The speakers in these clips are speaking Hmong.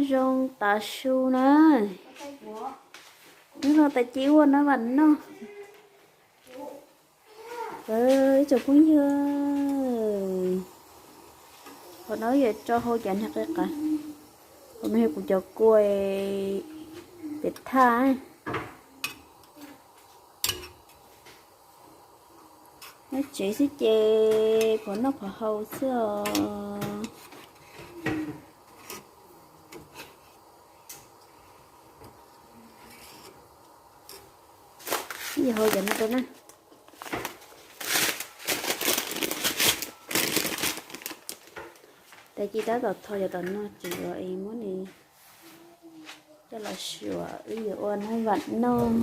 Zoo tav su na. Hnub no tais ci ua nab vam noj. Ib tsoom phooj ywg, qhov no yuav rau hau cov niag qe qav, qhov no yog kuv cov kua pem thaj. Nyob tsev xwb ces pom noj pom haus xwb os. Ib yam hau cov no rau na. Tais ci tab tom tho cov tom no tseem yuav es muab nws coj los suav wb yuav ua nab vam noj.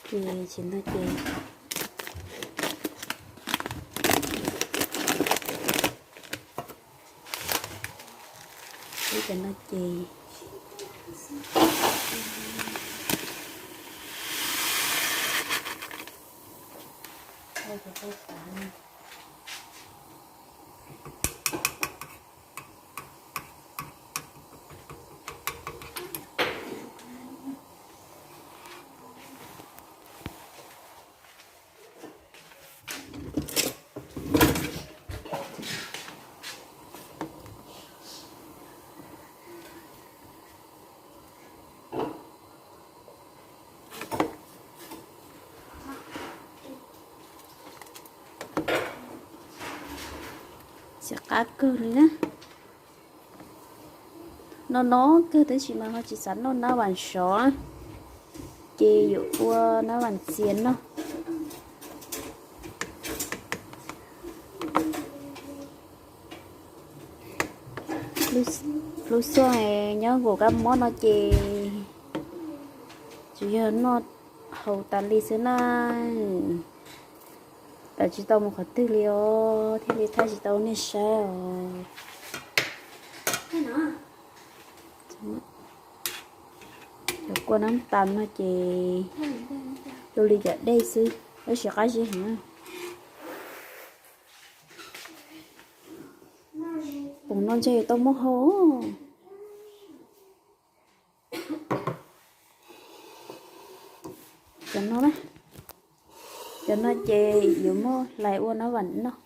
Ces tsis nto ces ib cov no ces Txiv qab kawg li na. No no kawg tab sis mas ho tsis xav noj nab vam sov, ces yuav ua nab vam txias noj. Lub xyoo nyob nkaum kab mob no ces tsuas yog noj haus tas li xwb na. Tawm tsis tau mus qhov twg li os, thiaj li thaij tsis tau nej saib os. Cov kua nab tas no ces zoo li cov dej xwb, tab sis qab zib heev. Pom no ntshe yuav tau muab hau. Cov no na, cov no ces yuav muab hlais ua nab vam noj.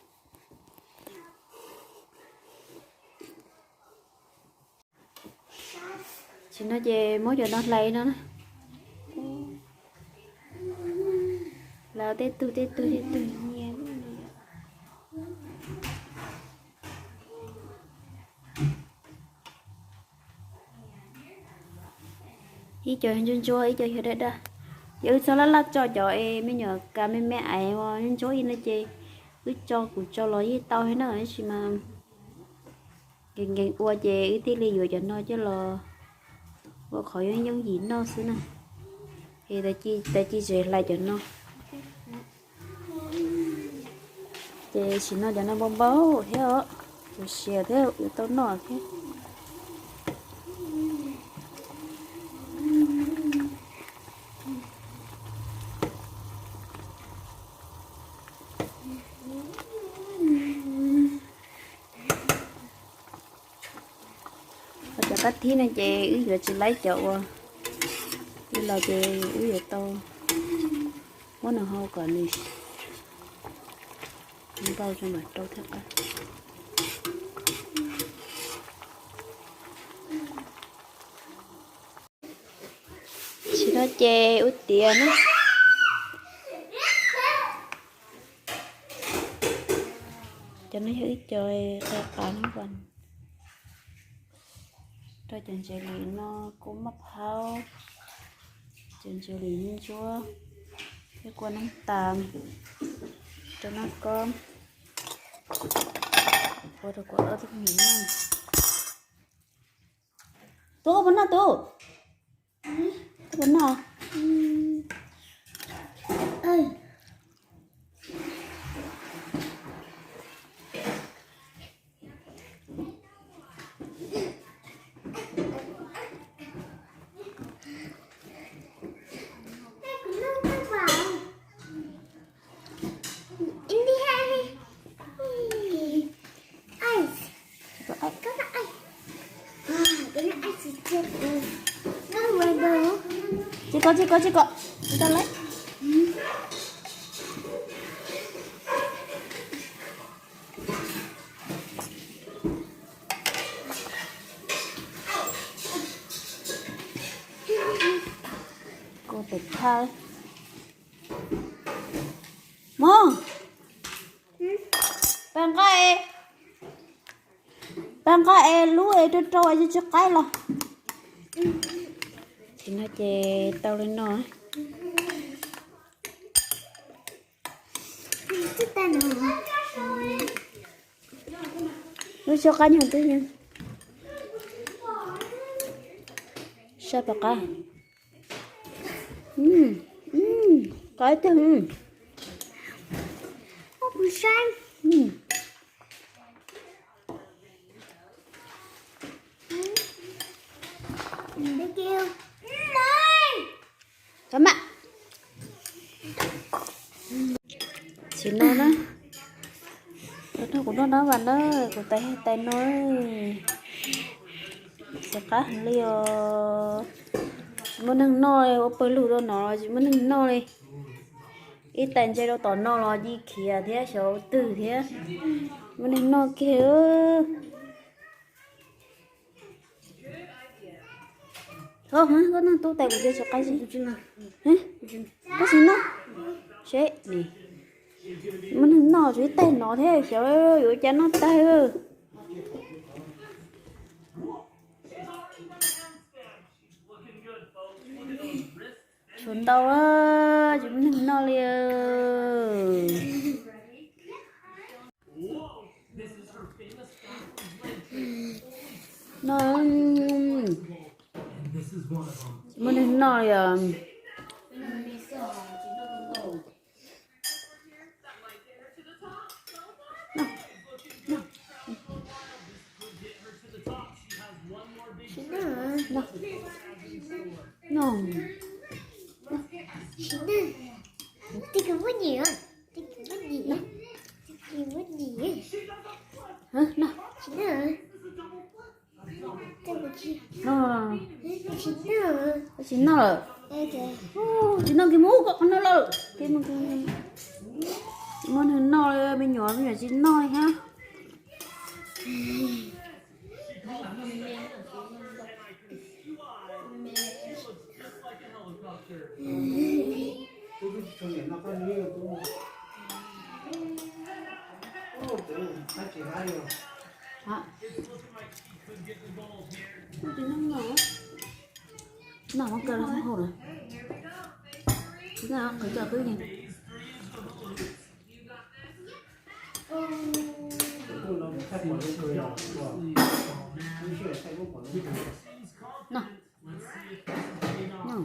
Tsis no ces muab cov no hlais no na. Hlais tej tug tej tug tej tug. Ib co ntsuab ntsuab, ib co yog daj daj. Yog wb txhob laj laj tso cov es me nyuam kav me me aiv ua ntsuab ib no ces wb tso kuv tso los yeej tau thiab na, tab sis mas nkees nkees ua ces wb thiaj li yuav cov no coj los ua qhov yooj yooj yim noj xwb na. Es tais ci tseem hlais cov no. Ces sim no cov no npau npau thiab os, kuv siav thiab yuav tau noj thiab. Cov kab thib no ces wb yuav tsis laib cov uas li los ces wb yuav tau muab nws hau kom nws npau tso mam rau thiab qab. Tsis no ces ua tiav na. Cov no yog ib co qe qav no, rau cov ntses lis no, kua maj phaub, cov ntses lis ntsuab, thiab kua noob tas, rau noj kob, ua rau kuv ob tug me nyuam noj. Tub, puas noj tub? Tub puas noj? Tsis kov, tsis kov, tsis kov. Tsis kov lawm. Kuv tes thawj. Mog, pab nqa, pab nqa es lub es rau rau es tsis qaib los. Tsis no ces tau li no. Lub xyoob qab nyuag twb yog sab pom qab. Qab tiag. Tov mam. Tsis no na. Tau kuv noj na vas na, kuv tais tais no. Tsis qab heev li os. Tsis muaj neeg noj li, ua pawg lug rau no los tsis muaj neeg noj li. Ib tais ntse rau tom no los ci khiav thiab xyov twg thiab. Muaj neeg noj kiag. Thov, koj noj tub tais kuv cia tsis qab li. Koj tsis noj. Seb, muaj neeg noj tsuas ib tais no thiab xyov yuav ua cas noj tag. Tshuav ntau, tsis muaj neeg noj li. No, tsis muaj neeg noj li os. No. No. Tsis noj lawm. Tsis noj kiag mus, koj qhov no lawm. Tsis muaj neeg noj li, me nyuam me nyuam tsis noj li thiab. Noj mov kawg los hau lawm. Qhov cov pwb ni. No. No.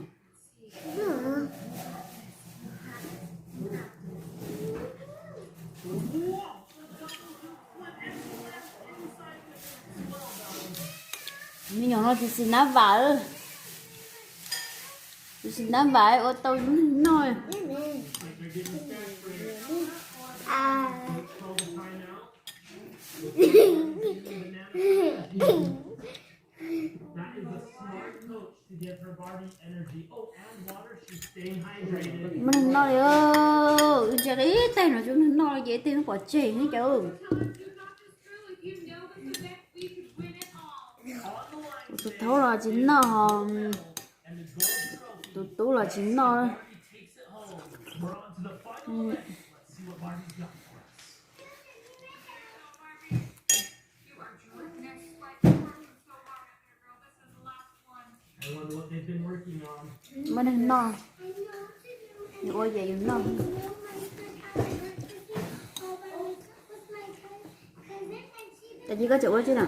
Me nyuam no tsis xis nab vam, tsis xis nab vam ua tau zoo noj. Muaj neeg noj li, ntsia ib teg no tsis muaj neeg noj li ces ib teg no pov tseg ne cov. Tus thaub los tsis noj, tus tub los tsis noj. Muaj neeg noj, yus ua ces yus noj. Cas cia koj tseem ua tsi na?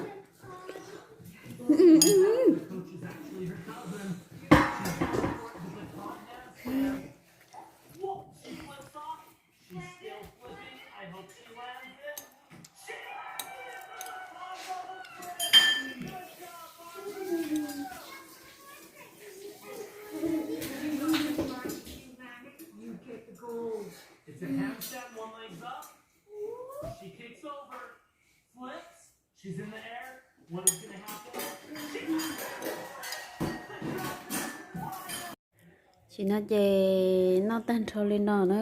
Tam sim no ces noj tag nrho li no na.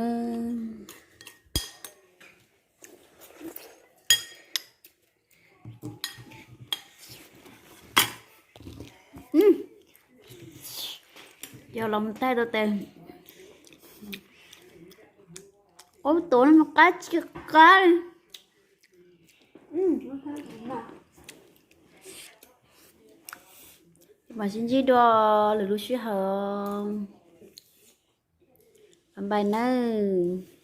Yog los mus taig tau tes, qaub tuav no qab tsis qab li. Mam sib ntsib dua lwm lub sij hawm. Bye bye nawb.